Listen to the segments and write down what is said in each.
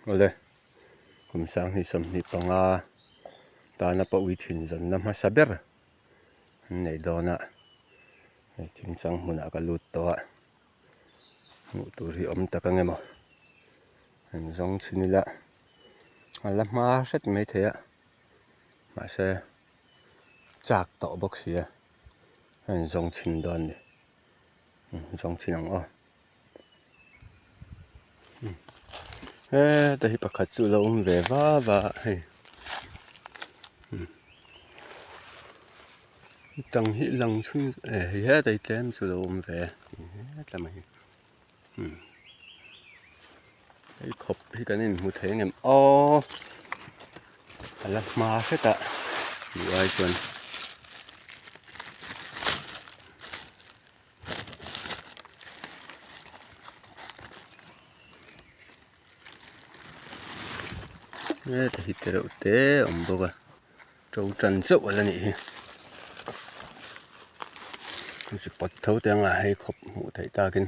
Awle, kum 2025 tana pawi thin zanna hmasa ber an neih dawn a, hei thingchang hmunah ka lut tawh a, hmuh tur hi awm tak ang emaw an zawng chhin ila a la hma hret maithei a, mahse chak tawh bawk si a, a inzawng chhin dawn a ni, zawng chhin ang aw. Heta hi pakhat chu a lo awm ve va va a hei tang hi lang chhung eh hei heta hi tlem chu a lo awm ve heta mai hi hei khawp hi kan inhmu thei ang em aw a la hma hret a duh ai chuan. Heta hi te reuh te a awm bawk a to tan chauh a la nih hi chu pawt tho te anga hei khawp hmuh theih takin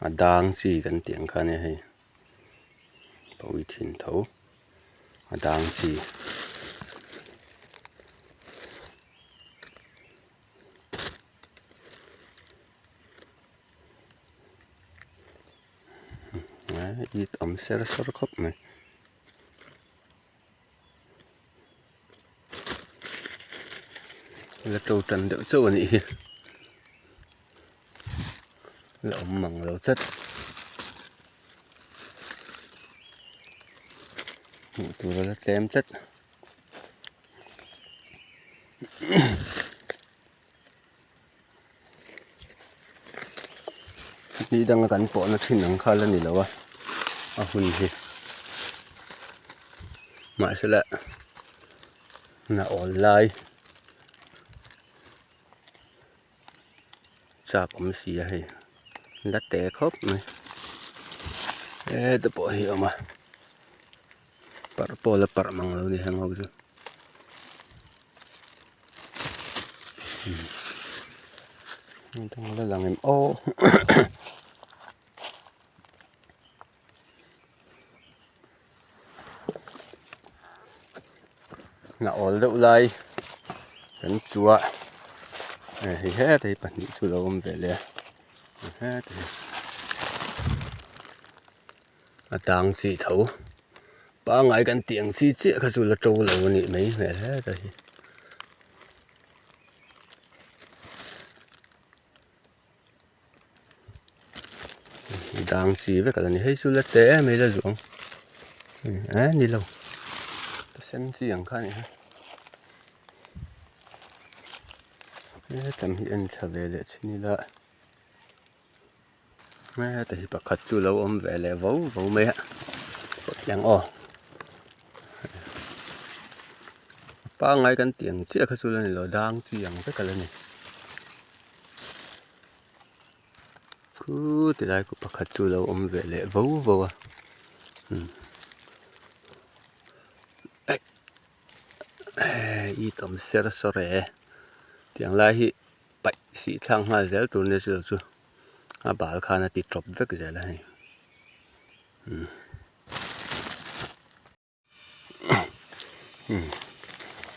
a dang chi kan tih ang kha ania hei pawi thin tho. A dang chi. It awm ser sawr khawp mai. La to tan deuh chauh a nih hi. La awm mang lo tlat. Hmuh tur a la tlem tlat. Ni danga kan pawhna thin ang kha la ni lo a, a hun hi. Mahsela hna awl lai chak awm si a hei la te khawp mai heta pawh hi a awm a parh pawh la parh mang lo a ni heng ho chu la lang em aw. Hna awl deuh lai kan chu a hei heta hi pahnih chu a lo awm ve leh a heta hi a tang chi tho pangngai kan tih ang chi chiah kha chu la to lo a nih mai hmel heta hi. Dang chi vek a la ni hei chu la te em mai la zuang eh ni lo a sen chi ang kha a ni a hetam hi en thla ve leh chin ila heta hi pakhat chu lo awm ve leh vo vo mai a eng aw pangngai kan tih ang chiah kha chu la ni lo dang chi ang vek a la ni. Khu tilai khu pakhat chu lo awm ve leh vo vo a umm aih i tawm ser sawr e tiang lai hi paih sih thlak nghal zel tur nia chu chu a bal khan a ti tawp vek zel a hei umm.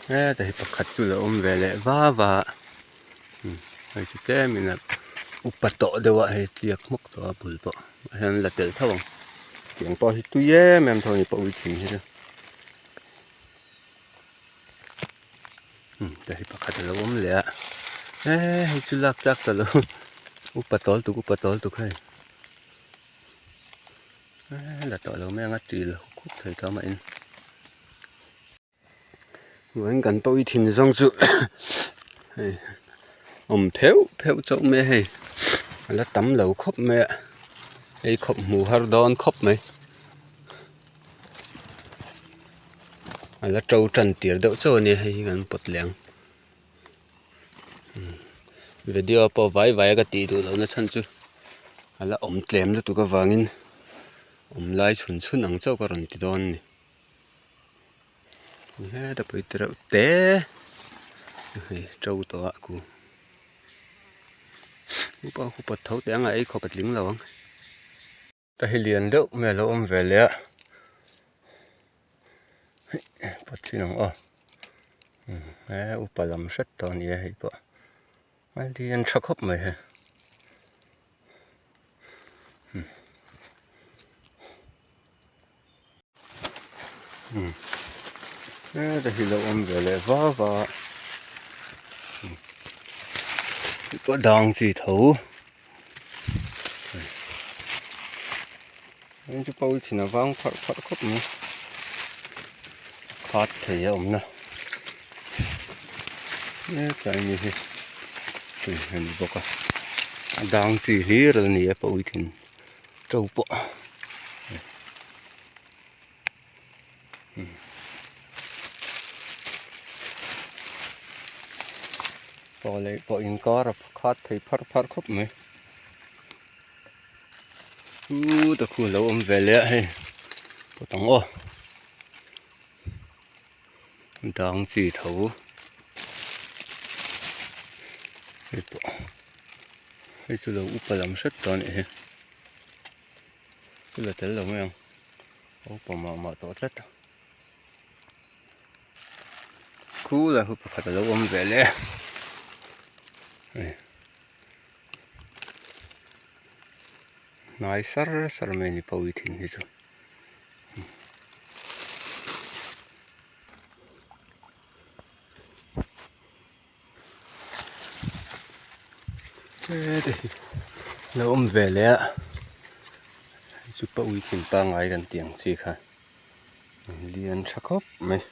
Heta hi pakhat chu lo awm ve leh va va a hei chu tlemin a upa tawh deuh a hei tliak hmawk tawh a bul pawh ah hian la telh tho ang tiang pawh hi tui em em tho a ni pawh uithin hi chu heta hi pakhat a lo awm leh a hei chu lak tlak ta lo upa tawl tuk upa tawl tuk hei. La tawh lo mai ang a til khup thei tawh mah in chuan kan pawi thin zawng chu hei awm pheuh pheuh chauh mai a hei a la tam lo khawp mai a hei khawp hmuh har dawn khawp mai a la to tan tir deuh chauh a nia hei hi kan pawt leh ang video pawh vai vai a ka tih duh loh na chhan chu a la awm tlem lutuk avangin awm lai chhun chhun ang chauh ka rawn ti dawn a ni heta pawh hi tereuh te hei to tawh a ku upa khu pawt tho teh ang a ei khawp a tling lo ang. Ta hi lian deuh mai a lo awm ve leh a pawt thin ang aw he upa lam hret tawh a ni a hei pawh a lian tha khawp mai hei. Heta hi lo awm ve leh va va a hei pawh dang chi tho heng chu pawi thin a vang pharh pharh khawp mai khat thei a awm na hetlai ni hi tui a ni bawk a a dang chi hlir a ni a pawi thin to pawh. Pawh leh pawh inkar a khat thei pharh pharh khawp mai chuta khu alo awm ve leh a hei pawt ang aw dang chi tho hei pawh hei chu lo upa lam hret tawh a nih hi. Chu la tel lo mai ang upa mah mah tawh tlat khu la hu pakhat alo awm ve leh a hnai sar sar mai a ni pawi thin hi chu. Lo awm ve leh a chu pa ui thin pangngai kan tih ang chi kha lian tha khawp mai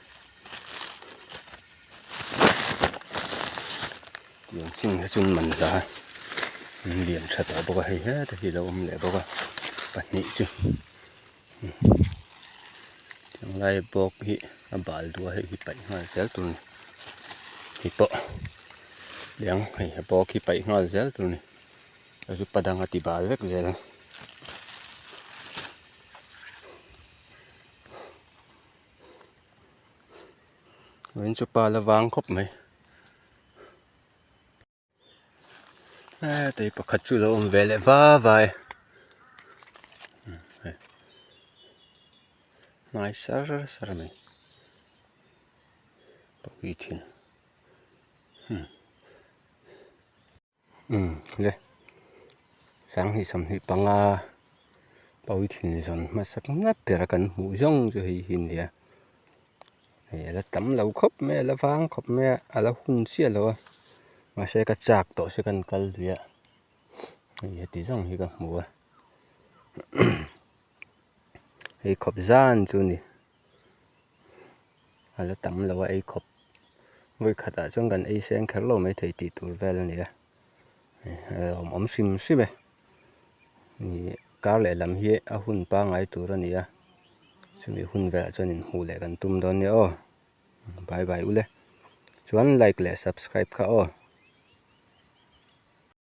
tiang chin kha chuan man hla lian tha tawh bawk a hei heta hi lo awm leh bawk a pahnih chu tiang lai bawk hi a bal duh a hei hi paih nghal zel tur a ni hei pawh tiang hei a bawk hi paih nghal zel tur a ni hei chu pa dang a ti bal vek zel a vawiin chu pa la vang khawp mai. Heta hi pakhat chu lo awm ve leh va va e hnai sar sar mai pawh i thin umm le 20 25 pawithin zawn hmasa ngat ber a kan hmuh zawng chu hei hi a nia. Hei a la tam lo khawp mai a a la vang khawp mai a a la hun chiah lo a mahse ka chak tawh se kan kal lui a hei heti zawng hi ka hmu a hei khawp zan chu a ni a la tam lo a ei khawp vawi khatah chuan kan ei seng kher lo maithei tih tur vel a ni a. A awm hrim hrim e ih kar leh lam hi a hun pangngai tur a ni a chumi hun velah chuan inhmuh leh kan tum dawn nia aw bye bye ule chuan like leh subscribe kha aw.